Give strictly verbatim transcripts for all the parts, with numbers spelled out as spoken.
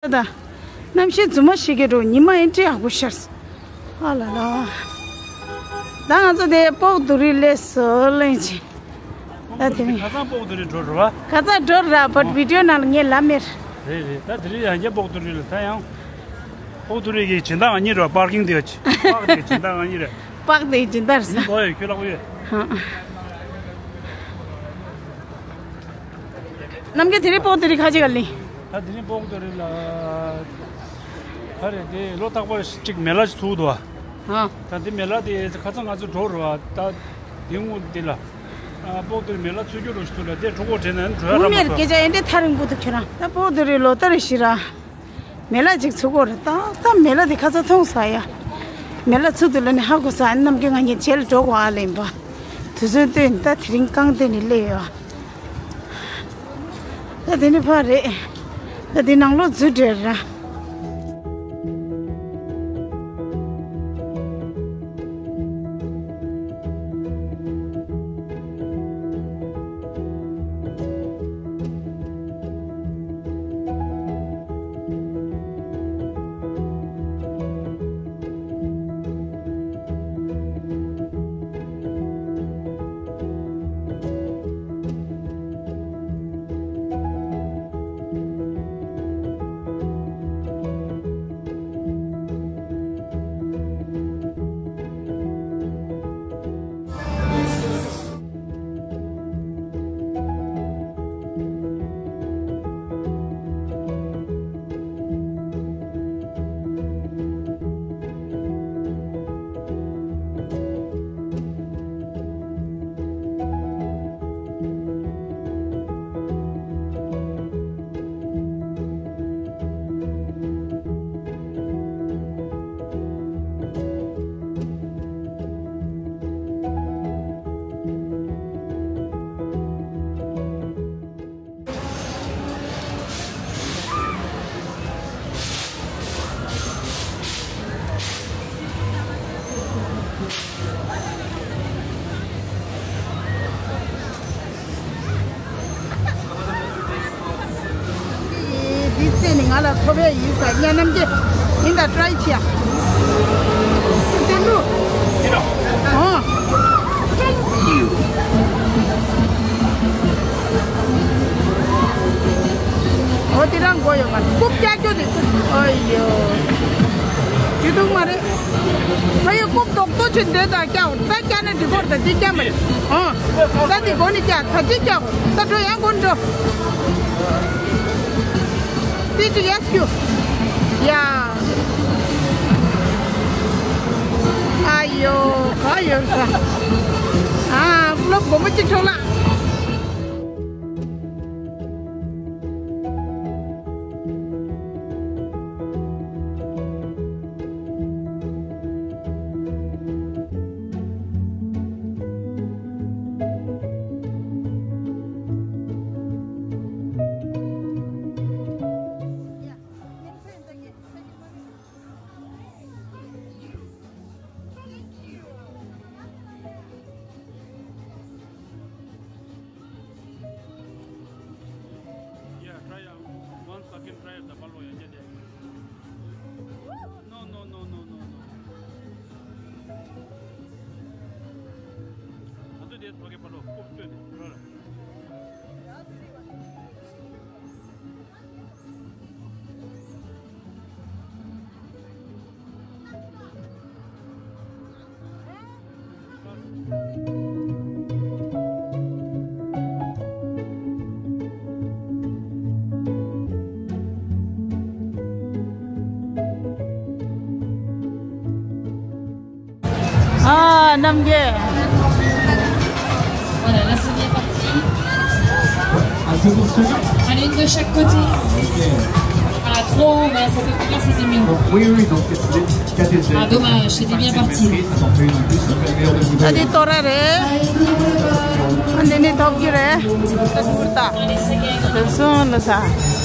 ད་གནམ་གཤིས་རྫུན་མ་ཞིག་གི་འགྲོ། ཉི་མ་ཡིན་ཏྲི་ཡག་པོ་ཤར་སོང་། ཨ་ལ་ལ། ད་ང་ཚོ་དེ་སྤོག་རྡོ་རིང་སླེབས་སོང་། གླེང་ཆེན། ད་དེ་རིང་ཁ་སང་སྤོག་རྡོ་རིང་འགྲོ་རེད་བ། ཁ་སང་འགྲོ་ར་བཊ་བི་ཌི་ཡོ་ནང་ལ་ངས་ལབ་མེད། རེད་རེད། ད་དེ་རིང་ཡང་བསྐྱར་སྤོག་རྡོ་རིང་ལ། ད་ཡང་སྤོག་རྡོ་རིང་གི་སྦྱིན་བདག་ང་གཉིས་རེད་བ། པར་ཀིང་དེ་ཡ་ཆེ། པར་དེ་སྦྱིན་བདག་ང་གཉིས་རེད། པར་དེ་སྦྱིན་བདག་རེད་ས། ཡིན་གོ་ཡོད། ཁྱོད་ལག་པ་ཡོད། ཧང་། རྣམ་རྒྱལ། དེ་རིང་སྤོག་རྡོ་རིང་ཁ་ཅིག་ག་ལེན། ད་དེ་རིང་སྤོག་རྡོ་རིང་ལ། ག་རེ་དེ་ལོ་རྟག་པར་གཅིག་མེ་ལ་ཞིག་ཚུགས་འདུག་བ། ཨ། ད་དེ་མེ་ལ་དེ་ཁ་སང་ང་ཚོ་འགྲོ་རེད་བ། ད་དེ་སྔོན་དེ་ལ། ཨ། སྤོག་རྡོ་རིང་མེ་ལ་ཚུགས་རྒྱུ་རེད་ཞུ་ལ། དེ་གྲོགས་པོ་དྲན་ན་འགྲོ་ཡ་ར་མ་མེར་སོང་། སྐད་ཆ་ཨེ་འདྲས་ཐག་རིང་པོ་འདུག་ཁྱོད་རང་། ད་སྤོག་རྡོ་རིང་ལོ་ལྟར་རེ་ཞིག་ར་མེ་ལ་ཅིག་ཚུགས་ཀྱི་རེད། ད་ད་མེ་ལ་དེ་ཁ་སང་མཐོང་ས་ཡ། མེ་ལ་ཚུགས་འདུག་ལབ་ནས་ཧ་གོ་ས། རྣམ་རྒྱལ་ང་གཉིས་རྗེས་ལ་འགྲོ་དགོས་ཨ་ལེན་པ། དུས་ཚོད་བཏོན། ད་དེ་རིང་རྐང་སྟོན་ནས་སླེབས་ཡོད། ད་དེ་ནི་ཕར་རེད། ད་དེ་ནང་ལོགས་འཛུལ་བྲལ་ར། འདི་རྩེ་ནི་ང་ལ་ཐོབ་ཡ་ཡིན་ས། ཡ་རྣམ་རྒྱལ། ཡིན་ད་ཊ་རའི་བྱེད་ཡ། དེ་ལུ། ཨོ། ཨོ་དེ་རང་མགོ་ཡོད་མ་རེད། རྐུབ་བཀྱག་རྒྱུ་དེ་རྐུབ། ཨོ་ཡོ། ཡོད་འདུག་མ་རེད། ཕ་ཡི་རྐུབ་རྡོག་རྡོག་ཆེ་འདྲ་ད་བཀྱག་ད་བཀྱག་ན་འགྲིག་གོ། ད་འདི་བཀྱག་མ་རེད། ཨོ། ད་འདི་མགོ་ནས་བཀྱག་ད་ཅི་བཀྱག་གོ། ད་འགྲོ་ཡང་མགོ་ནས་འགྲོ། དེ་ཅི་ཡ་སྐྱུ། ཡ། ཨ་ཡོ། ག་ཡོད་ས། ཨ། ཀློག་སྒོར་མོ་གཅིག་འཕྲོ་ལ། Yeah, try, uh, once again try the balbo, yeah, yeah, yeah. No, no, no, no, no, no. Andu des pake palo, kop chode, rara. ཨ། རྣམ་རྒྱལ། Voilà, la première partie. À une de chaque côté. Voilà, trop, voilà, ça fait plaisir, c'était mieux. Oui, oui, donc c'est des K T Z. Ah, dommage, c'était bien parti. ཨ་དེ་ཏོ་ར་རེད། ཨ་འདི་ནི་ཐོབ་ཀྱི་རེད། ད་ཀུར་ཏ། དེ་སོང་ལ་ས།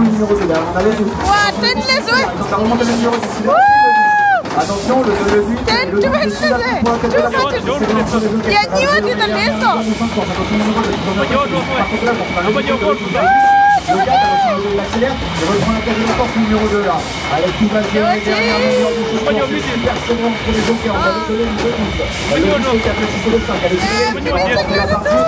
le numéro deux. Alors, on a le douze. Ouah, t'as une laisse, ouais. Ça remonte à le numéro dix. Ouh. Attention, le deux, le huit, le douze, le six, la course pour la tête de la porte. C'est le numéro deux. Il y a Niwa qui te laisse. Attention, le numéro deux. Par contre, là, on a le numéro deux. Le quatre, attention, il accélère. Il reprend la tête de la porte, le numéro deux, là. Allez, qui va gérer derrière le numéro dix, c'est super serré entre les jokers. On va le donner le deux douze. Le deux douze, c'est quatre, le six et le cinq. Allez, qui va remporter la partie.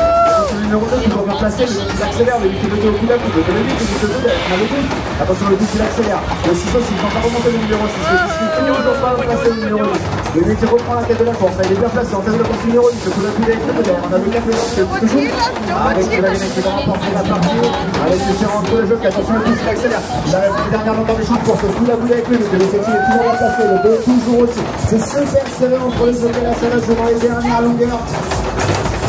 Le numéro deux, toujours bien placé, mais il accélère, mais il fait le deux au coup d'un coup. Le deux huit, il fait le deux, on a le douze. Attention, le douze, il accélère. Le six aussi, il tente à remonter le numéro six. Le six, il finit toujours pas à placer le numéro dix. Le huit, il reprend la tête de la course. Il est bien placé en tête de la course numéro dix. Le coup d'un coup avec le deux derrière. On a le quatre, le six, qui est toujours. Avec Kevin qui va remporter la partie. Allez, c'est serré entre les jokers. Attention, le douze, il accélère. Il arrive une dernière longueur de champ de course. Coup d'un coup avec lui. Le deux, il est toujours bien placé. Le deux, toujours aussi. C'est super serré entre les jokers. La salle joue dans les dernières longueurs.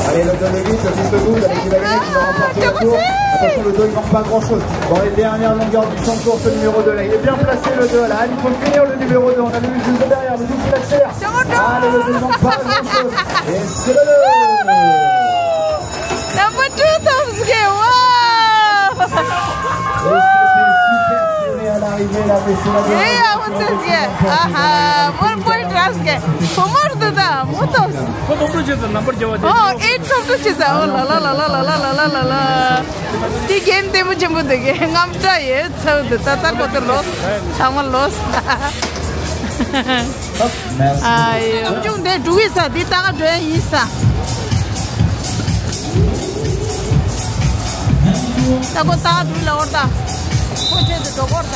Allez, le deux, le huit, le douze, le douze, avec Ivaganec qui va remporter la course. Attention, le deux, il manque pas grand-chose. Dans les dernières longueurs du champ de course, le numéro deux, là, il est bien placé, le deux, là. Il faut finir le numéro deux. On a le juste derrière, le douze, il accélère. Allez, le deux, il manque pas grand-chose. Et c'est le deux. Number two, Thomas Gay. Wow. Et c'était super serré à l'arrivée, là, mais c'est la Hey, I want this, yeah. Aha, one point last game. For more than that, what else? ཁོ་སྟོང་ཕྲུག་བྱས་ཙང་ནམ་བར་བརྒྱབ་པ་དེ། Oh, eight སྟོང་ཕྲུག་བྱས་ཙང་། Oh, la la la la la la la la la. དེ་གེམ་བདེ་མོ་ཆེན་པོ་འདུག་གས། རྔམ་དྲག་ཡོད་ཚོད་འདུག་ད་ལྟ་ཁོ་ཚོ་ལོས་ཚང་མ་ལོས། ཨ་ཡོ། ཨམ་ཆུང་དེ་འགྲོ་གི་ས་དེ་ད་ག་འགྲོ་ཡ་ཡིན་ས། ད་ཁོ་ད་ག་འགྲོ་ལ་འོར་ད། ཁོ་ཆེད་དུ་འགྲོ་གོར་ད།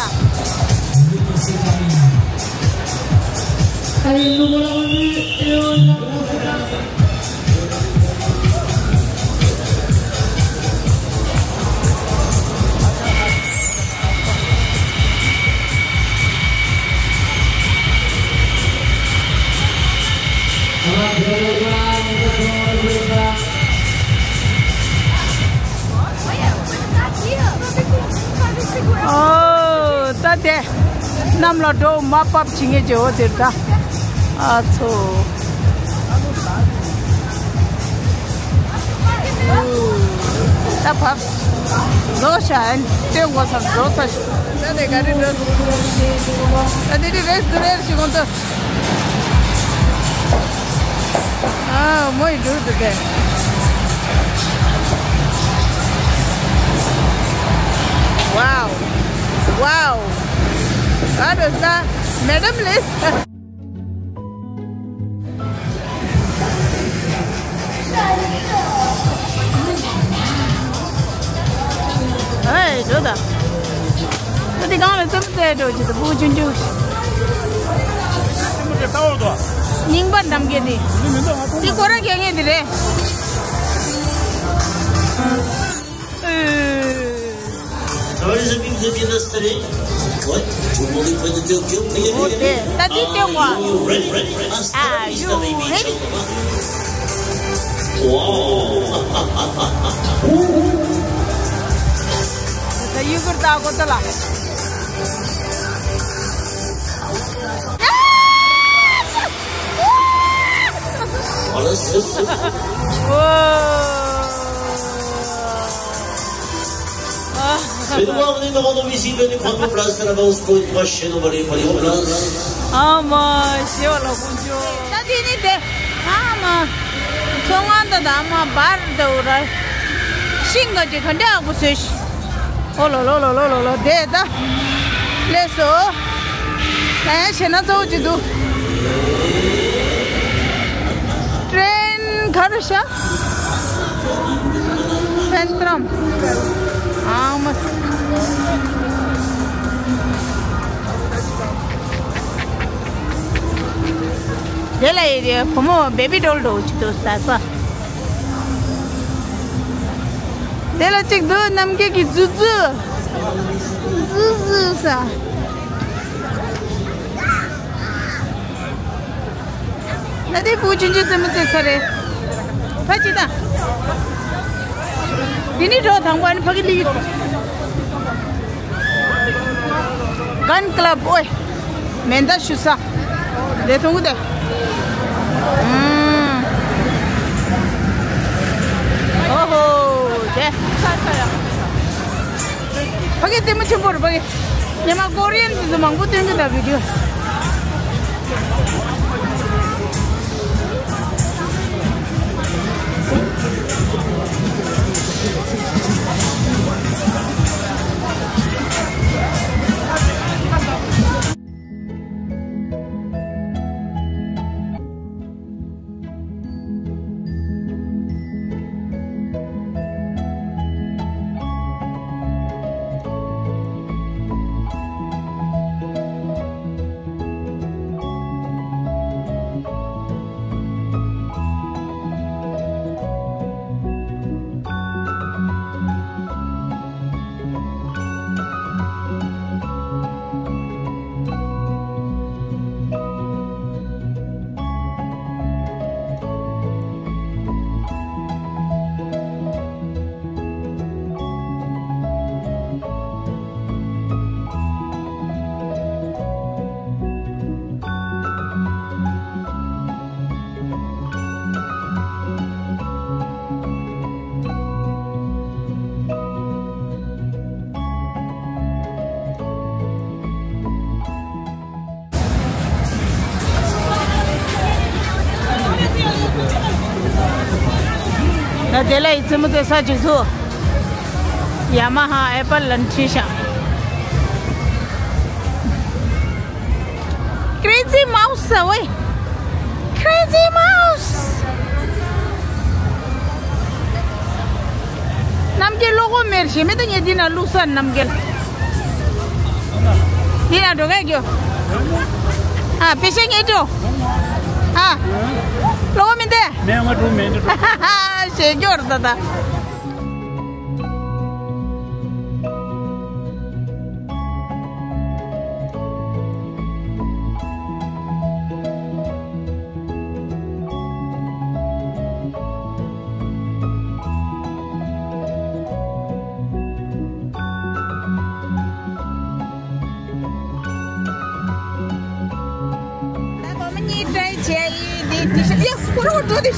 ཨོ། ད་དེ་གནམ་ལ་འགྲོ་མ་བབས་བྱེད་ངེས་ཀྱི་འོ་དེར་ད། ཨ་ཚོ། ད་བབས། ལོ་ཤ་ཨན་སྟོན་དགོས་སམ་འགྲོ་ས་ཞིག་ད་དེ་ག་རེ་འགྲོ། ད་དེ་དེ་རེས་དུ་རེར་ཞིག་འོང་ད། ཨ་མོ་ཡི་འགྲོ་དུ་དེ། Wow. Wow. What is that? Madam Liz? ཨེ། འགྲོ་ད། ད་འདི་གང་ལ་རྩེད་མོ་རྩེ་འགྲོ་གི་འདུག་སྤུ་གུ་ཆུང་ཆུང་། རྙིང་པ་འདམ་གྱི་འདི། འདི་ཁོ་རང་གྱོན་ངེས་འདི་རེད། ཨེ། Sorry, the people have been yesterday. What? Vous voulez pas de Tokyo? ཨོ་དེ་ད་འདི་སྟོན་གོ། Are you ready? Are you ready? Wow. ད་ཡུ་གུར་ད་གོ་ད་ལ། ཨོ། Faites-moi venir de rendre visite, venez prendre vos places à l'avance pour une prochaine envolée pour les hauts places. ཨ་མ། ཞེ་བ་ལ་དཀོན་མཆོག་ད་དེ་ནི་དེ། ཨ་མ། ཚོང་ཁང་དུ་ད་ཨ་མ་བར་དུ་ར། ཤིང་ག་ཅིག་ག་འདྲ་ཨ་ཁུ་བཟོས་ཤི། ཨོ་ལོ་ལོ་ལོ་ལོ་ལོ་ལོ་དེ་ད། ལས་སོ། ད་ཡང་ཞེ་ན་གཙོ་བོ་ཅིག་འདུག་ཀྲེན་ག་རུ་ཤ། སེན་ཏྲམ། ཨང་མ། དེ་ལ་ཡི་རེད། བུ་མོ་བེ་བི་ཌོལ་འདྲ་བོ་ཅིག་འདུག་ཟ་ས། དེ་ལ་གཅིག་འདུག་རྣམ་རྒྱལ་གྱི་ཛུ་ཛུ། ཛུ་ཛུ་ཟ། ན་དེ་བུ་ཆུང་ཆུང་རྩེད་མོ་རྩེ་ས་རེད། ཕ་ཅི་ད། དེ་ནི་འགྲོ་དང་པོ་ཨ་ནི་ཕ་གི་ལི། གན་ཀླབ་ཨོའི། མེ་མདའ་གཞུ་ས། དེ་མཐོང་གི་དེ། ཨུམ། ཨོ་ཧོ། དེ། ཕ་གི་ལྟད་མོ་ཆེན་པོ་རེད་ཕ་གི། ཉི་མ་ཀོ་རི་ཡན་དེ་ཚོ་མང་པོ་སྟོན་གི་ད་བི་ཌིའོ། ད་དེ་ལ་ཡི་རྩེད་མོ་རྩེ་ས་ཅིག་ཚུགས། ཡ་མ་ཧ་ཨེ་པལ་ལ་འཁྲིད་ཤག Crazy Mouse ཟེར་བས། Crazy Mouse། རྣམ་རྒྱལ་བློ་ཁོག་མེད་ཞེ་མེད་དུ་ངས་འདི་ན་བླུགས་ས། རྣམ་རྒྱལ་འདི་ན་འགྲོ་གས་རྒྱོ། ཨ་པེ་ཤ་ངས་འགྲོ། ཨ་བློ་ཁོག་མེད་དེ། མེད་ང་འགྲོ་མེད་འགྲོ། ཞེ་རྒྱོ་ར་ད་ད། ད་སྒོར་མོ་གཉིས་སྤྲད་བྱས་ཡིན། འདི་འདི་ཤ་ཡ་ཁོ་རང་འགྲོ་འདི།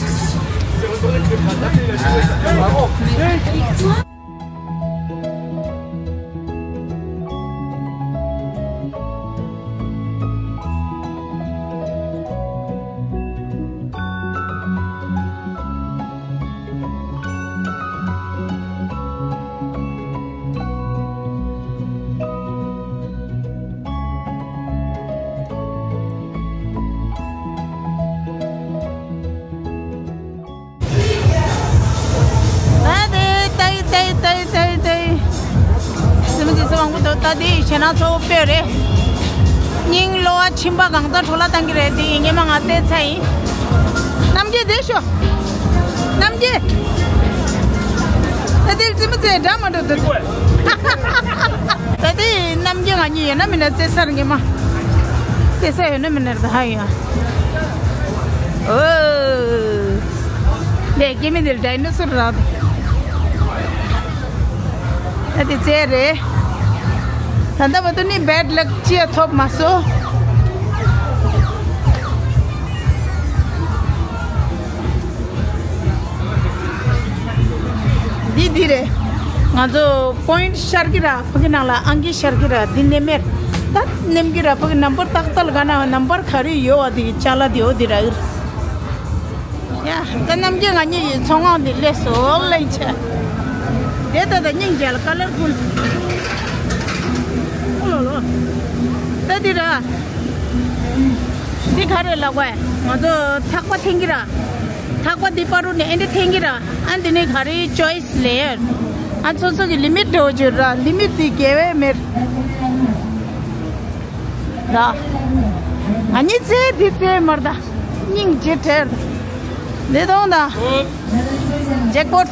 ད་དེ་ཏའི་ཏའི་ཏའི་ཏའི་ཏའི། སེམས་ཀྱི་སེམས་དབང་པོ་དོ་ད་དེ་ཞེ་ན་ཚོ་དཔེ་རེད། སྙིང་གློ་བ་མཆིན་པ་གང་ཚ་འཕྲོ་ལ་བཏང་གི་རེད། དེ་ཉི་མ་ང་བལྟས་ཚ་ཡིན། རྣམ་རྒྱལ་བསྡད་ཤོག་རྣམ་རྒྱལ། ད་དེ་རྩེད་མོ་རྩེ་འདྲ་མ་འགྲོ་འདུག་ད་དེ་རྣམ་རྒྱལ་ང་གཉིས་ཡོད་ན་མིན་ན་རྩེ་སར་ངེས་མ། རྩེ་ས་ཡོད་ན་མིན་ན་རེད་ད་ཧ་ཡ། ཨོ། ལས་སྐྱེ་མི་འདིར་ཌའི་ནོ་སོར་རག་འདུག་ད་དེ་རྩེ་རེད། ད་ལྟ་བར་དུ་ནི་བེཌ་ལག་ཅི་ཡང་ཐོབ་མ་སོང་། འདི་འདི་རེད། ང་ཚོ་པོ་ཡིན་ཤར་གི་ར་ཕ་གི་ནང་ལ་ཨང་ཀི་ཤར་གི་ར་འདི་ནེམ་མེར། ད་ནེམ་གི་ར་ཕ་གི་ནམ་བར་ཏག་ཏག་ལ་ག་ན་ནམ་བར་ག་རེ་ཡོད་བ་འདི་གི་ཅ་ལ་འདི་འོ་འདི་ར་ཨིར། ཡ་ད་རྣམ་རྒྱལ་ང་གཉིས་ཀྱི་ཚོང་ཁང་འདི་ལས་སོ་ལེན་ཆེ། དེ་ད་ད་སྙིང་རྗེ་ལ་ཀ་ལར་ཕུལ། ཨོ་ལོ་ལོ། ད་འདི་ར། འདི་ག་རེ་ལབ་དགོས། ང་ཚོ་ཐག་པ་འཐེན་གི་ར། ཐག་པ་འདི་པ་རུ་ནས་ཨེ་འདྲ་འཐེན་གི་ར། ཨ་འདི་ནས་ག་རེའི་ཅོའི་སི་ལེ་ཡར། ཨ་སོ་སོ་གི་ལི་མིཊ་འགྲོ་རྒྱུ་ར། ལི་མིཊ་འདི་དགེ་བའི་མེར། ར། ང་གཉིས་རྩེ་འདི་རྩེ་མར་ད། སྙིང་རྗེ་ཐེར། འདི་གཏོང་དང་། ཇེག་པོཊ།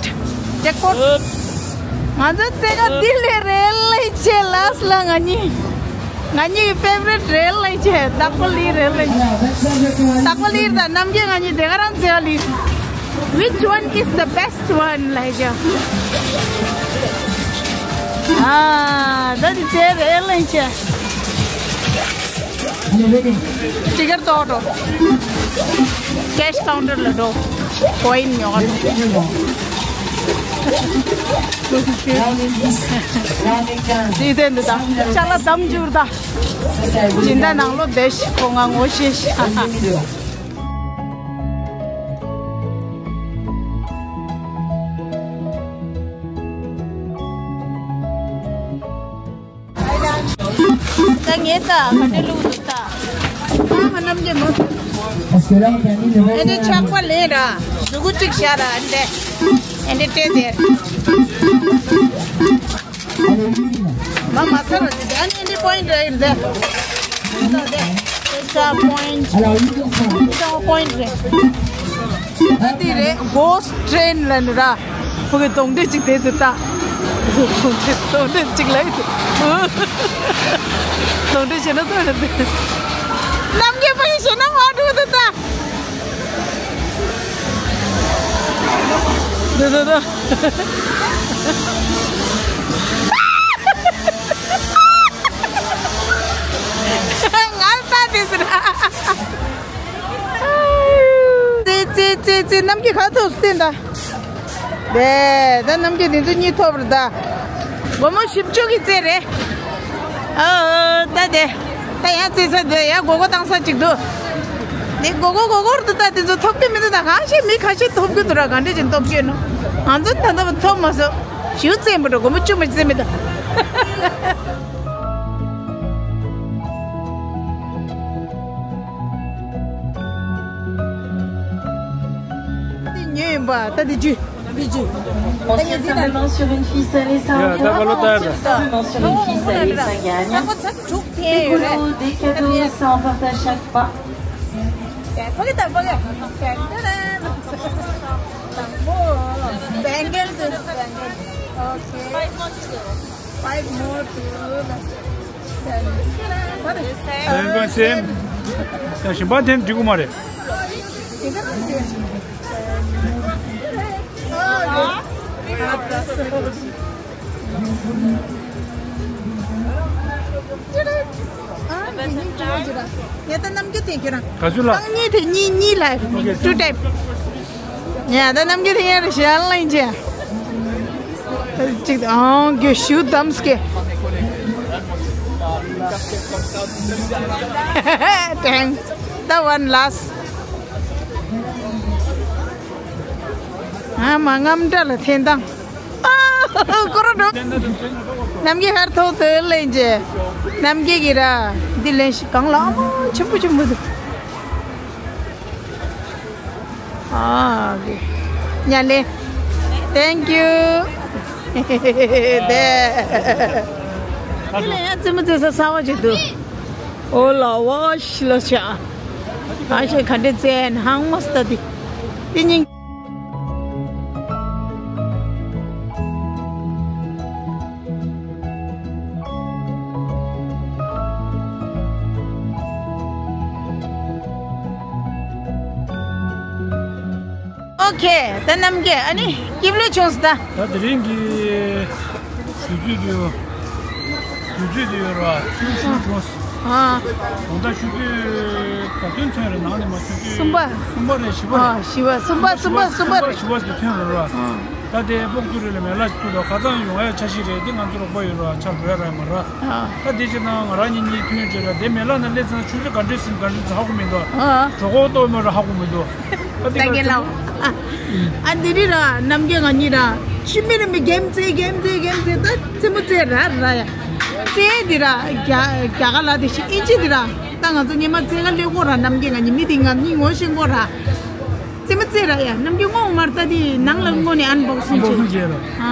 ཇེག་པོཊ། ང་ཚོ་རྩེད་ག་འདི་ལས་རེད་ལས་ཆེ་ལགས་ལ་ང་གཉིས། ང་གཉིས་ཀྱི་ཕེ་ཝ་རིཊ་རེད་ལས་ཆེ་སྟག་པ་ལི་རེད་ལས་ཆེ། སྟག་པ་ལི་དང་རྣམ་རྒྱལ་ང་གཉིས་དེ་ག་རང་རྩེད་ག་ལི། Which one is the best one? ལས་ཆེ། ཨ། ད་འདི་རྩེད་རེད་ལས་ཆེ། ཅི་གར་ཏོག་ཏོ། ཀེཤ་ཀའུན་ཊར་ལ་འགྲོ། ཀོ་ཡིན་ཉོ་ག་འགྲོ། སྲིད་དོན་འདི་དང་ཅ་ལག་དམ་འཇུར་ད། སྦྱིན་བདག་ནང་ལོགས་བསྡད་ཤིག་ཁོ་ང་ངོ་ཤེས་ཤིག་ད་ངས་ད་ག་འདྲ་བླུགས་འདུག་ད། ཨ་མ་རྣམ་རྒྱལ་མོ། ཨེ་འདྲ་ཆག་པ་ལེན་ར། གཟུགས་གུ་གཅིག་བཞག་ར་ཨེ་འདྲ། ཨེ་འདྲ་སྤྲད་དེ། མ་མ་ཚར་ར་དེ་ཨ་ནི་ཨེ་འདྲ་པོ་ཡིན་ཊི་ར་ཡིན་དེ། ཨེ་ཤ་པོ་ཡིན་ཊི། ཨེ་ཤ་པོ་ཡིན་ཊི་རེད། ད་འདི་རེད། གྷོ་སི་ཊི་ཊེན་ལ་ནི་ར། ཕ་གི་གདོང་འདྲེ་གཅིག་དེ་དུ་ལྟ། གདོང་འདྲེ་གདོང་འདྲེ་གཅིག་ལ་ཡི་དུ། གདོང་འདྲེ་བྱེད་ན་ཚོད་རེད་དེ། རྣམ་རྒྱལ་ཕ་གི་བྱེད་ན་མ་འགྲོ་དུ་ལྟ། དུ་དུ་དུ། ང་ལྟ་དེ་ཟེར། ཙེ་ཙེ་ཙེ་ཙེ། རྣམ་རྒྱལ་ག་ཐོག་སྟེ་འདའ། དེ་ད་རྣམ་རྒྱལ་དེ་ཚོ་གཉིས་ཐོབ་རེད་ད། སྒོར་མོ་བཞི་བཅུ་གི་རྩེད་རེད། ཨོ་ད་དེ། ད་ཡང་རྩེད་ས་འདི་ཡང་སྒོར་སྒོར་བཏང་ས་ཅིག་འདུག་དེ་སྒོར་སྒོར་སྒོར་སྒོར་འདུག་ད་དེ་ཚོ་ཐོབ་ཀྱི་མི་འདུག་ད། གང་ཞིག་མི་ཁ་ཤས་ཐོབ་ཀྱི་འདུག་ར། ག་འདྲ་ཅིག་ཐོབ་ཀྱི་ནོ། ང་ཚོ་ད་ལྟ་བར་ཐོབ་མ་སོང་། ཞུ་རྩེད་མོ་འགྲོ་སྒོར་མོ་བཅུ་མ་རྩེད་མི་འདུག་འདི་ཉོས་ཡིན་པ་ད་འདི་ཅི། འདི་ཅི། ད་ངས་འདི་ན། Simplement sur une ficelle et ça envoie. Simplement sur une ficelle et ça gagne. ད་ཁོ་ཚ་དྲུག་འཐེན་ཡོད་རེད། Des cadeaux sans partage chaque pas. ཕ་གི་ད་ཕ་གི། དང་པོ། བེང་གལ་དུ། བེང་གལ། ཨོ་ཁེ། Five more to. Same, same. ཡང་ཞིམ་པ་འཐེན་འགྲིག་གི་མ་རེད། ཡ་ད་རྣམ་རྒྱལ་དེ་ཁྱེད་རང་། ག་ཚོད་ལ། རྐང་གཉིས་དེ་གཉིས་གཉིས་ལ། Okay. Two type. ཡ་ད་རྣམ་རྒྱལ་དེ་ཡར་ཞལ་ལ་ཡིན་ཅེ། གཅིག་ཨང་གི་ཞུ་དམ་སྐེ། དེང་། ད་one last. ཨ་མ་རྔམ་སྒྲ་ལ་འཐེན་དང་། ཨ་ཀོ་རོ་འགྲོ། རྣམ་རྒྱལ་ཧར་ཐོག་ཏུ་ལེན་ཅེ། རྣམ་རྒྱལ་གྱི་ར། འདི་ལེན་ཞིག་གང་ལ་ཨ་མ་ཆེན་པོ་ཆེན་པོ་འདུག་ཨ་གི། ཉ་ལེ། Thank you. དེ། དེ་ལ་ཡང་རྩེད་མོ་རྩེ་ས་གསར་བ་ཅིག་འདུག་ཨོ་ལ་བ་ཤི་ལ་ཤ། ཨ་ཤེ་ག་འདྲ་རྩེད་ཧང་མ་སྟ་དེ། དེ་སྙིང་། ཨོ་ཁེ། ད་རྣམ་རྒྱལ་ཨ་ནི་སྐྱིབས་ལོས་བྱུང་སོང་ད། ད་དེ་རིང་གི་དུས་ཚོད་དུ་དུས་ཚོད་དུ་ཡོད་ར་ཆུ་ཆུ་བྱུང་སོང་། ཨ། ད་ལྟ་ཆུ་ཚོད་ད་དུས་ཚོད་རེ་ནང་ནས་མ་ཆུ་ཚོད་གསུམ་པ། གསུམ་པ་རེ་བཞི་པ་རེ། ཨ་བཞི་པ་གསུམ་པ་གསུམ་པ་གསུམ་པ་རེ། བཞི་པ་ཞིག་ཐོན་ར་ར། ཨ། ད་དེ་སྤོག་ཐུ་རེ་ལ་མེ་ལ་ཚུ་ལ་ཁ་ཚང་ཡོང་ཡ་འཆར་གཞི་རེད། དེ་ང་ཚོ་རོགས་པ་ཡོད་ར་ཆར་བོད་ར་མ་ར། ཨ། ད་དེ་བྱས་ན་ང་རང་གཉིས་གཉིས་ཐོན་བྱས་ར་དེ་མེ་ལ་ན་སླེབས་ཚར་ན་ཆུ་ཚོད་ག་འདྲས་ཟིན་ག་འདྲས་ཧ་གོ་མི་འདུག་ཨ། གྲོད་ཁོག་ལྟོགས་མེད་ར་ཧ་གོ་མི་འདུག་ཨ་དེ་ད་ག་གེ་ལ། ཚོད། ཨ་འདི་རི་ར་རྣམ་རྒྱལ་ང་གཉིས་ར་ཆུ་མི་ར་མི་གེམ་རྩེ་གེམ་རྩེ་གེམ་རྩེ་ད་རྩེད་མོ་རྩེ་ར་ར་ཡ། རྩེ་འདི་ར་རྒྱ་རྒྱ་གར་ལ་དེ་ཤི་ཨིན་ཇི་འདི་ར། ད་ང་ཚོ་ཉི་མ་རྩེ་ག་ལེ་གོ་ར་རྣམ་རྒྱལ་ང་གཉིས་མི་དེ་ང་གཉིས་ངོ་ཤེས་གོ་ར། རྩེད་མོ་རྩེ་ར་ཡ། རྣམ་རྒྱལ་སྔོན་མར་ལྟ་དེ་ནང་ལ་སྔོན་ནས་ཨན་བོག་སིང་བོག་སིང་བྱས། བྱས་ར། ཨ།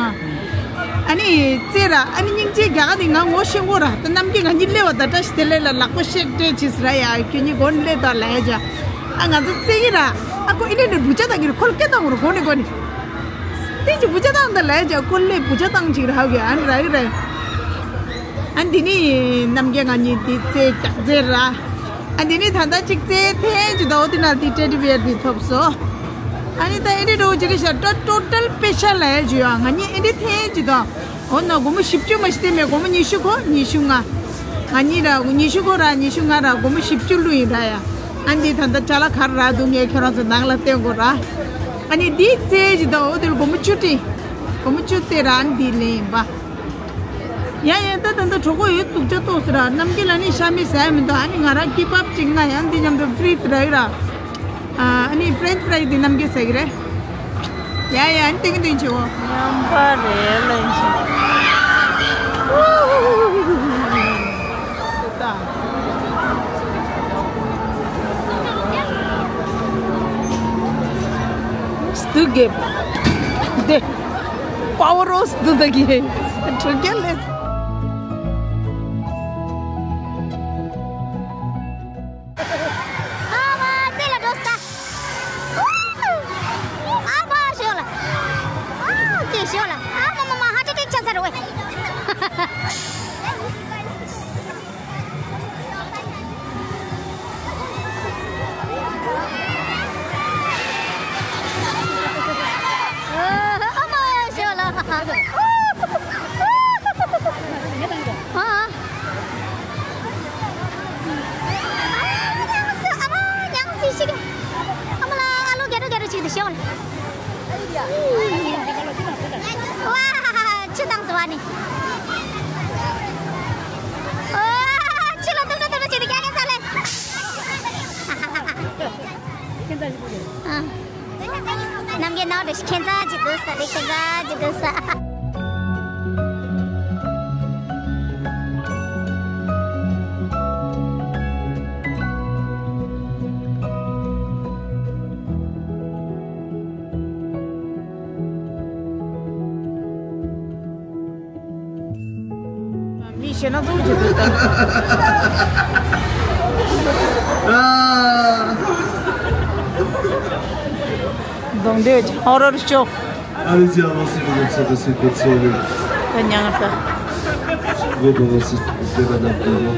ཨ་ནི་རྩེ་ར་ཨ་ནི་སྙིང་རྗེ་རྒྱ་གར་དེ་ང་ངོ་ཤེས་གོ་ར། ད་རྣམ་རྒྱལ་ང་གཉིས་སླེབས་པ་ད་བཀྲ་ཤིས་བདེ་ལེགས་ལ་ལག་པ་ཤེག་སྤྲད་བྱས་ར་ཡ། ཁྱོད་གཉིས་མགོ་ནས་སླེབས་དང་ལ་ཡ་ཇ། ཨ་ང་ཚོ་རྩེད་ཀྱི་ར། ཨ་ཁོ་ཨི་ནི་ནི་བུ་ཆ་བཏང་གི་ར། ཁོ་ལ་སྐད་བཏང་གི་ར། གོ་ནི་གོ་ནི། དེ་ཅི་བུ་ཆ་བཏང་ད་ལས་ཅི་ཁོ་ལས་བུ་ཆ་བཏང་ཅིག་ར་ཧ་གི་ཨ་ནི་ར་གི་ར། ཨ་འདི་ནི་རྣམ་རྒྱལ་ང་གཉིས་འདི་རྩེད་རྒྱག་རྩེད་ར། ཨ་འདི་ནི་ད་ལྟ་ཅིག་རྩེད་འཐེན་ཅི་ད་འོ་དེ་ན་འདི་ཊེ་ཌི་བི་ཡར་འདི་ཐོབ་སོ། ཨ་ནི་ད་ཨེ་འདྲི་འགྲོ་ཅི་རི་ཤ་ཊོ་ཊལ་པེ་ཤལ་ལས་ཅི་ཡ་ང་གཉིས་ཨེ་འདྲི་འཐེན་ཅི་ད། འོ་ན་སྒོར་མོ་བཞི་བཅུ་མ་ཞིག་སྟེར་མེད། སྒོར་མོ་ཉི་ཤུ་ཁོ་ཉི་ཤུ་ལྔ། ང་གཉིས་ར་ཉི་ཤུ་ཁོ་ར་ཉི་ཤུ་ལྔ་ར་སྒོར་མོ་བཞི་བཅུ་བླུགས་ཡིན་ར་ཡ། ཨ་འདི་ད་ལྟ་ཅ་ལག་ག་ར་འདུག་ངས་ཁྱོད་རང་ཚོ་ནང་ལ་སྟོན་དགོས་ར། ཨ་ནི་འདི་རྩེད་ཅི་ད་འོ་དེ་ལ་སྒོར་མོ་བཅུ་སྟེར། སྒོར་མོ་བཅུ་སྟེར་ར་ཨ་འདི་ལེན་ཡིན་པ། ཡ་ཡ་ད་ད་ད་གྲོགས་པོ་ཡོད་སྡུག་ཅག་ཏོག་ཟེར་ར། རྣམ་རྒྱལ་ལ་ནི་ཤ་མི་ཟ་ཡ་མི་འདུག་ཨ་ནི་ང་རང་ཀི་བབ་ཅིག་ན་ཡང་འདི་མཉམ་དུ་ཕི་རི་ཏི་ར་ཡོད་ར། ཨ་ནི་ཕི་རེན་ཆི་ཕི་རའི་དེ་རྣམ་རྒྱལ་ཟ་གི་རེད། ཡ་ཡ་ཨ་ནི་ཏིང་ཏིང་བྱེད་འོ། ཉམས་པ་རེད་ལན་ཆེ། སྟུ་གེ་དེ་པ་ཝར་རོ་སྟུ་ད་གི་ཁྲུ་གེ་ལེ། ཨ་མ་རྩེ་ལ་འགྲོ་ས། ཨ་མ་ཞོ་ལ། ཨ་ཀེ་ཞོ་ལ། ཨ་མ་མ་མ་ཧ་ཏི་ཏི་ཆ་ས་ར་ཝེ། ཨ་མ་ཞོ་ལ། ཨ། ཨ་མ་ཉང་སི་ཨ་མ་ཉང་སི་ཞིག་ཨ་མ་ལ་ཨ་ལོ་རྒྱ་རོ་རྒྱ་རོ་ཞིག་ཏུ་ཤོག་ཝ་ཆུ་དྭངས་སུ་བ་ནི། ཨོ་ཆུ་ལ་ཏུག་ཏུག་ཏུག་ཏུག་ཞིག་ཏུ་རྒྱ་རྒྱ་ས་ལེ། ཨ། རྣམ་རྒྱལ་ནང་དུ་ཁྱད་མཚར་ཅིག་འདུག་ས་རེད། ཁྱད་མཚར་ཅིག་འདུག་ས། མི་ཞེ་ན་ཚོགས་ཀྱི་འདུག་ད། གདོང་འདྲེ་ཧོ་རོར་ཤོ། Allez-y, avancez, vous êtes ça, c'est votre soirée. ད་ཉང་ད། Vous avancez, vous madame, devant.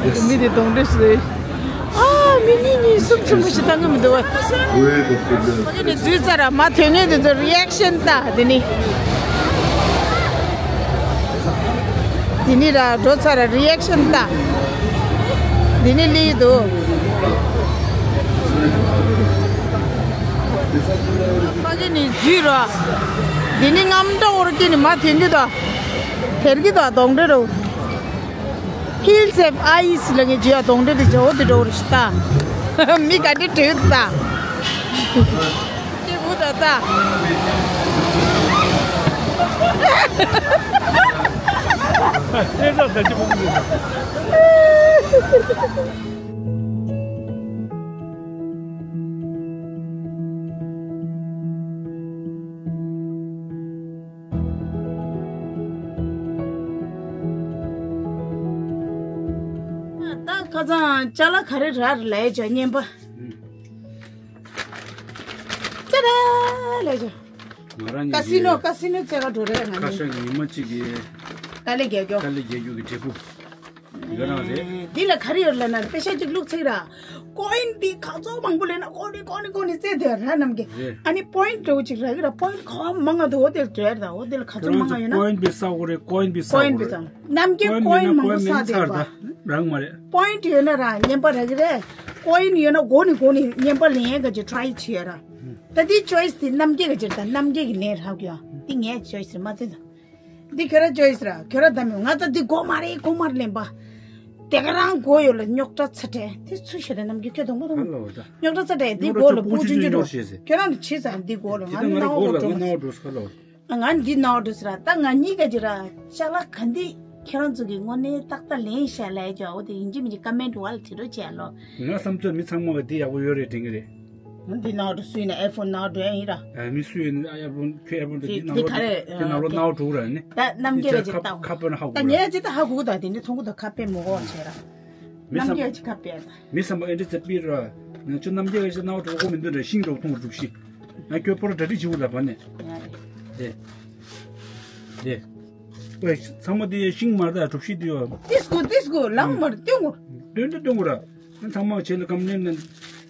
Merci. མི་དེ་གདོང་འདྲེ་ཞིག་རེད། ཨ། མི་གཉིས་གཉིས་གསུམ་གསུམ་པོ་ཞིག་བཏང་གི་མི་འདུག་བ། Oui, pas de problème. ཨ་ནི་འཛུལ་ཚར་ར་མ་ཐོན་ངེས་དེ་ཚོ་རི་ཨེག་ཤན་ལྟ་དེ་ནི། དེ་ནི་ར་འགྲོ་ཚར་ར་རི་ཨེག་ཤན་ལྟ། དེ་ནི་ལི་འདུག་ཕ་གི་ནི་འཛུལ་ར། དེ་ནི་རྔམ་འདྲ་བོར་གི་ནི་མ་ཐོན་གི་ད། དེར་གི་ད་གདོང་འདྲེ་རོ། Hills have eyes ལ་ངས་བརྗོད་ཡ་གདོང་འདྲེ་དེ་ཇོ་བོ་དེ་འགྲོ་རུ་ཤི་ད། མི་ག་འདྲེ་བྲེལ་ད། དེ་བུ་ད་ད། ཨེ་ཟ་ད་ཅི་བུ་མི་འདུག་ད་ཁ་སང་ཅ་ལག་ག་རེ་རག་རེད་ལབ་ཡ་ཅོ་བརྙན་པ། ཨུ། ཅ་ལག་ལབ་ཅོ། ང་རང་ཉིད་ཀ་སི་ནོ་ཀ་སི་ནོ་རྩེ་ག་འགྲོ་རེད་ང་ཁ་ནི། ཤས་ཉི་མ་གཅིག་གི་དཀའ་ལས་རྒྱག་རྒྱུ། དཀའ་ལས་རྒྱག་རྒྱུ་གི་འབྲས་བུ། འདི་ག་རང་རེད། འདི་ལ་ག་རེ་ཡོད་ལབ་ན་པེ་ཤ་གཅིག་བླུགས་ཚིག་ར། ཀོ་ཡིན་འདི་ག་ཚོད་མང་པོ་ལེན་ན་ཀོ་ནི་ཀོ་ནི་ཀོ་ནི་རྩེ་དེ་ར་རྣམས་ཀྱི། རེད། ཨ་ནི་པོ་ཡིན་འདྲ་བོ་གཅིག་རག་གི་ར། པོ་ཡིན་ག་བ་མང་ང་འདུག་འོ་དེ་ལ་འདྲ་ཡ་ར། འོ་དེ་ལ་ག་ཚོད་མང་ང་ཡོད་ན། པོ་ཡིན་པའི་ས་གོ་རེད། ཀོ་ཡིན་པའི་ས་པོ་ཡིན་གོ་པའི་རེད། ས། རྣམས་ཀྱི་ཀོ་ཡིན་མང་པོ་ས་དེ་པ། རང་མ་རེད། པོ་ཡིན་ཡོད་ན་ར་བརྙན་པ་རག་གི་རེད། ཀོ་ཡིན་ཡོད་ན་གོ་ནི་གོ་ནི་བརྙན་པ་ལེན་ཡ་ག་ཅིག་ཊ་རའི་བྱེད་ཡ་ར། ད་འདི་ཅོ་ཡིས་དེ་རྣམ་རྒྱལ་ག་ཅིག་ད་རྣམ་རྒྱལ་གི་ལེན་རག་གི་ཡ། འདི་ངའི་ཅོ་ཡིས་རེད་མ་ཚད་ད། འདི་ཁྱོད་རང་ཅོ་ཡིས་ར། ཁྱོད་རང་ད་མི་ང་ད་འདི་གོ་མ་རེད་གོ་མ་རེད་ལེན་པ། དེ་ག་རང་གོ་ཡོད་ལ་རྙོག་དྲ་ཚ་དྲན་དེ་ཚུ་ཤེས་རེད། རྣམ་རྒྱལ་ཁྱོད་དང་པོ་དང་། ཧ་ལོ་ད། རྙོག་དྲ་ཚ་དྲན་འདི་གོ་ལ་པུ་ཅུན་ཅུན་འགྲོ། ཁྱོད་རང་ནི་བྱེད་ས་འདི་གོ་ལ་ང་ནི་ནང་འོག་འགྲོ། ང་འདི་ནང་འགྲོ་ས་ལ། ང་འདི་ནང་འགྲོ་ས་ར། ད་ང་གཉིས་ཀ་ཅི་ར་ཅ་ལག་ག་འདི་ཁྱེད་རང་ཚོ་གི་དངོས་གནས་ཏག་ཏག་ལེན་ཤ་ལས་ཀྱང་འོ་དེ་ཡིན་གཅིག་མིན་གཅིག་ཀ་མེན་ཊི་བ་ལ་བྲིས་རོགས་བྱས་ལོ། ང་བསམ་ཚོད་མི་ཚང་མ་ག་འདི་ཡག་པོ་ཡོད་རེད་དྲན་གི་རེད། འདི་ནང་དུ་སུས་ན་ཨེ་ཕོན་ནང་དུ་ཡིན་ར། ཨ་མི་སུས་ཡིན་ཨ་ཨེ་ཕོན་ཁྱོད་ཨེ་ཕོན་དེ་འདི་འདི་ནང་ལོགས་ག་རེ་འདི་ནང་ལོགས་ནང་དུ་ར་ནི། ད་རྣམ་རྒྱལ་ར་ཅིག་ལྟ་འོ། ཁ་པོ་ན་ཧ་གོ་ད་ངས་ཅི་ད་ཧ་གོ་ད་དེ་འདི་མཐོང་གི་ད་ཁ་པེ་མོ་གོ་བྱས་ར། མི་བསམ་རྣམ་རྒྱལ་གྱི་ཁ་པས་ད། མི་བསམ་པ་ཨེ་འདྲ་ཚེ་པིར་ར། ང་ཚོ་རྣམ་རྒྱལ་གྱི་ནང་དུ་གོ་མི་འདུག་ར། ཤིང་འགྲོ་ཐོང་གྲུབ་ཤིང་། ང་ཁྱོད་པོ་ར་གྲ་སྒྲིག་བྱེད་འུ་ལ་བ་ནས། དེ། དེ། ཨེ་ཚང་མ་དེ་ཤིང་མར་ད་གྲུབ་ཤིང་དེ་ཡོད། ཏིས་གོ་ཏིས་གོ་ལམ་མར་སྟོན་གོ། སྟོན་དུ་སྟོན་གོ་ར། ཚང་མ་བྱས་ལ་ཀམ་ལེན་ན་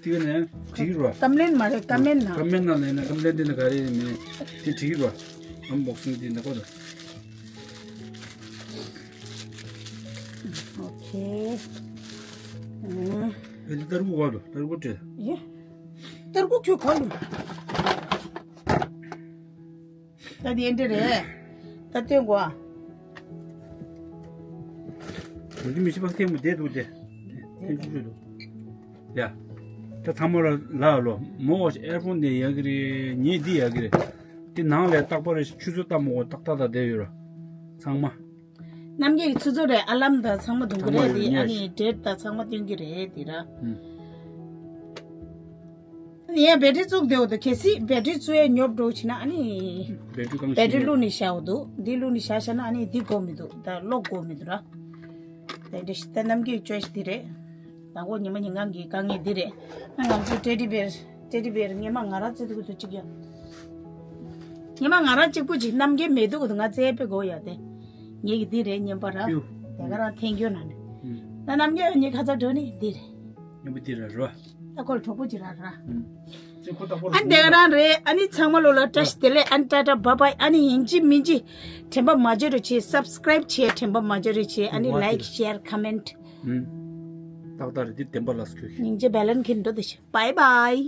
དེ་ག་ནས་བྲིས་རོ། ཀམ་ལེན་མ་རེད་ཀམ་མེན་ན། ཀམ་མེན་ན་ལས་ན་ཀམ་ལེན་དེ་ན་ག་རེ་མེད་དེ་བྲིས་རོ། ཨམ་བོག་སིང་དེ་ན་གོ་ད། ཨོ་ཁེ། ཨེ་དེ་ཏར་ཀུ་ག་རུ་ཏར་ཀུ་བྲིས། ཡེ། ཏར་ཀུ་ཁྱོད་ག་རུ། ད་དེ་འདྲ་རེད། ད་སྟོན་གོ་ཨ། འདི་མི་ཤི་པ་ཐེངས་མ་བསྡད་འདུག་སྟེ། ཐེངས་བཅུ་བཅུ་འདུག་ཡ། ད་ཚང་མ་ལ་ལ་ལོ། མོ་ཨེར་ཕོན་དེ་ཡག་གི་རེད། ངས་འདི་ཡག་གི་རེད། དེ་ནང་ལ་རྟག་པར་ཆུ་ཚོད་ལྟ་མོ་ཏག་ཏག་ཏག་བསྡད་ཡོད་ར། ཚང་མ། རྣམ་རྒྱལ་གྱི་ཆུ་ཚོད་རེད། ཨ་ལམ་དང་ཚང་མ་འདུག་གི་རེད། དེ་ཨ་ནི་ཌེཊ་དང་ཚང་མ་སྟོན་གི་རེད་དེ་ར། ཡང་བེ་ཊི་རི་བཙུགས་བསྡད་འོ་དོ། གལ་སྲིད་བེ་ཊི་རི་བཙུགས་ཡས་ཉོབ་འགྲོ་ཕྱིན་ན་ཨ་ནི། བེ་ཊི་རི་གང་བེ་ཊི་རི་བླུགས་ནས་བཞག་འོ་དོ། འདི་བླུགས་ནས་བཞག་བཞག་ན་ཨ་ནི་འདི་དགོས་མི་འདུག་ད་གློག་དགོས་མི་འདུག་ར། དེ་འདྲ་ཞིག་ད་རྣམ་རྒྱལ་ཅོའི་སི་འདི་རེད། དང་པོ་ཉི་མ་ཉིན་གང་གི་དཀའ་ངལ་འདི་རེད། ང་ང་ཚོ་ཊེ་ཌི་བེར་ཊེ་ཌི་བེར་ཉི་མ་ང་རང་བཙལ་འདུག་འདུག་གཅིག་ཡང་། ཉི་མ་ང་རང་གཅིག་པུ་ཅིག་རྣམ་རྒྱལ་མེད་འདུག་འདུག་ང་བཙལ་དཔེ་དགོས་ཡ་དེ། ངེད་ཀྱི་འདི་རེད་སྙན་པ་ར། དེ་ག་རང་འཐེན་རྒྱུ་ན་ནི། ད་རྣམ་རྒྱལ་ཉི་ཁ་ཚ་འགྲོ་ནི་འདི་རེད། སྙན་པ་འདི་ར་ར། ད་ཁོ་ལ་གྲོགས་པོ་ཅིག་ར་ར། ཨ་ནི་དེ་ག་རང་རེད། ཨ་ནི་ཚང་མ་ལོ་ལ་བཀྲ་ཤིས་བདེ་ལེགས། ཨ་ནི་ཊ་ཊ་བྷ་བྷའི། ཨ་ནི་ཡིན་གཅིག་མིན་གཅིག་དྲན་པ་མ་བརྗེད་རོགས་བྱེད། སབ་སི་ཀ་རའིབ་བྱེད། དྲན་པ་མ་བརྗེད་རོགས་བྱེད། ཨ་ནི་ལའིཀ་ཤེར་ཁོ་མེན་ཊི། ཏག་ཏག་རེད། འདི་བདེན་པ་ལ་སྐྱོ་ཤི། སྙིང་རྗེ་བེ་ལན་ཁིན་འགྲོ་དེ་ཤི། བྷའི་བྷའི།